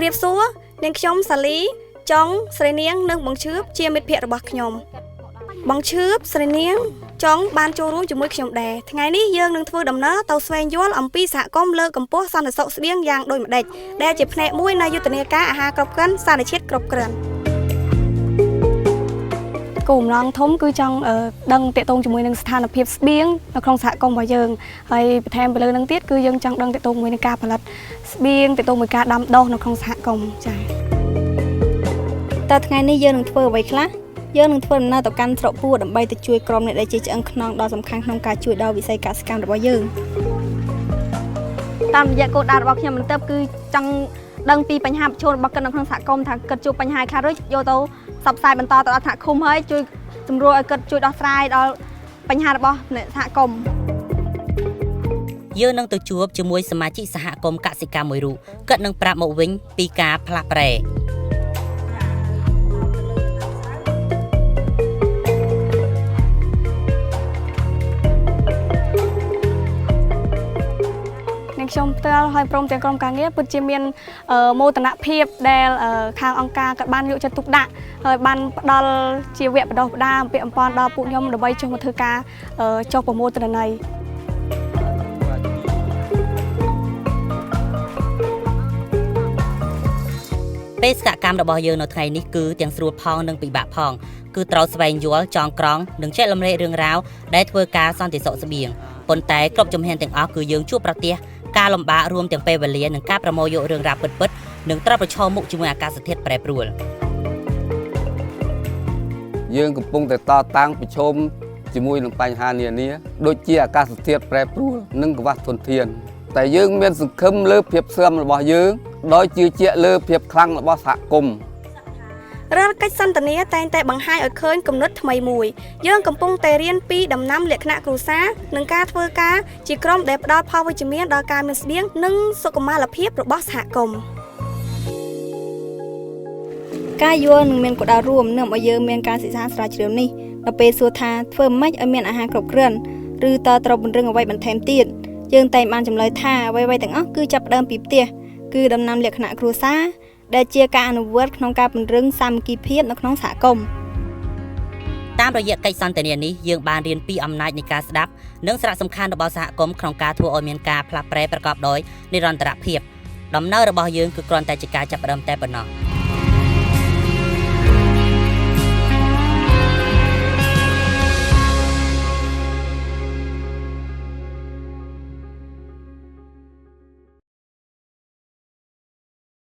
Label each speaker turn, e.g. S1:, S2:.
S1: រាបសួរនាងខ្ញុំសាលីចុងស្រីនាងនិងបងឈឿបជាមិត្តភ័ក្តិរបស់ខ្ញុំបងឈឿបស្រីនាងចុងបានចូលរួមជាមួយខ្ញុំដែរថ្ងៃនេះយើងនឹងធ្វើដំណើរទៅស្វែងយល់អំពីសហគមន៍លើកកម្ពស់សន្តិសុខស្បៀងយ៉ាងដូចម្ដេចដែលជាផ្នែកមួយនៃយុទ្ធនាការអាហារគ្រប់គ្រាន់សារជាតិគ្រប់គ្រាន់គោលបំណងធំគឺចង់ដឹងទាក់ទងជាមួយនឹងស្ថានភាពស្បៀងនៅក្នុងសហគមន៍របស់យើងហើយបន្ថែមទៅលើនឹងទៀតគឺយើងចង់ដឹងទាក់ទងជាមួយនឹងការផលិតស្បៀងទាក់ទងមួយការដាំដុះនៅក្នុងសហគមន៍ចា៎
S2: តើថ្ងៃនេះយើងនឹងធ្វើអ្វីខ្លះយើងនឹងធ្វើដំណើរទៅកាន់ស្រុកពួរដើម្បីទៅជួយក្រុមអ្នកដែលជាឆ្អឹងខ្នងដ៏សំខាន់ក្នុងការជួយដល់វិស័យកសិកម្មរបស់យើង
S3: តាមរយៈគោលដៅរបស់ខ្ញុំបន្ទាប់គឺចង់ដឹងពីបញ្ហាប្រឈមរបស់គាត់នៅក្នុងសហគមន៍ថាគាត់ជួបបញ្ហាខ្លះរួចយកទៅផ្សព្វផ្សាយបន្តទៅដល់សហគមន៍ហើយជួយសម្រួលឲ្យគាត់ជួយដោះស្រាយដល់បញ្ហារបស់អ្នកសហគមន៍
S4: យើងនឹងទៅជួបជាមួយសមាជិកសហគមន៍កសិកម្មមួយរូបគាត់នឹងប្រាប់មកវិញពីការផ្លាស់ប្រែ
S1: នាងខ្ញុំផ្ទាល់ហើយព្រមទាំងក្រុមការងារពិតជាមានមោទនភាពដែលខាងអង្គការក៏បានយកចិត្តទុកដាក់ហើយបានផ្ដល់ជាវគ្គបណ្ដុះបណ្ដាលអំពាក់អំព័ន្ធដល់ពួកខ្ញុំដើម្បីចុះមកធ្វើការចុះប្រមូលទិន្នន័យ
S4: បេសកកម្មរបស់យើងនៅថ្ងៃនេះគឺទាំងស្រួលផងនិងពិបាកផងគឺត្រូវស្វែងយល់ចងក្រងនិងចែករំលែករឿងរ៉ាវដែលធ្វើការសន្តិសុខស្បៀងប៉ុន្តែគ្រប់ជំហានទាំងអស់គឺយើងជួបប្រទះការលំបាករួមទាំងពេលវេលានិងការប្រមូលយករឿងរ៉ាវពិតៗនិងត្រូវប្រឈមមុខជាមួយអាកាសធាតុប្រែប្រួល
S5: យើងកំពុងតែតតាំងប្រឈមជាមួយនឹងបញ្ហានានាដូចជាអាកាសធាតុប្រែប្រួលនិងកង្វះធនធានតែយើងមានសង្ឃឹមលើភាពស៊ាំរបស់យើងដោយជឿជាក់លើភាពខ្លាំងរបស់សហគមន៍
S1: រាល់កិច្ចសន្ទនាតែងតែបង្ហាញឲ្យឃើញគំនិតថ្មីមួយយើងកំពុងតែរៀនពីដំណាំលក្ខណៈគ្រួសារនិងការធ្វើការជាក្រុមដែលផ្ដល់ផលវិជ្ជមានដល់ការមានស្បៀងនិងសុខុមាលភាពរបស់សហគមន៍
S2: ការយល់និងមានគោលដៅរួមនាំឲ្យយើងមានការសិក្សាស្រាវជ្រាវនេះដល់ពេលសួរថាធ្វើម៉េចឲ្យមានអាហារគ្រប់គ្រាន់ឬតើត្រូវពង្រឹងអ្វីបន្ថែមទៀតយើងតែងបានចម្លើយថាអ្វីៗទាំងអស់គឺចាប់ផ្ដើមពីផ្ទះគឺដំណាំលក្ខណៈគ្រួសារដែលជាការអនុវត្តក្នុងការពង្រឹងសាមគ្គីភាពនៅក្នុងសហគមន៍
S4: តាមរយៈកិច្ចសន្ទនានេះយើងបានរៀនពីអំណាចនៃការស្ដាប់និងសារៈសំខាន់របស់សហគមន៍ក្នុងការធ្វើឲ្យមានការផ្លាស់ប្រែប្រកបដោយនិរន្តរភាពដំណើររបស់យើងគឺគ្រាន់តែជាការចាប់ផ្ដើមតែប៉ុណ្ណោះ។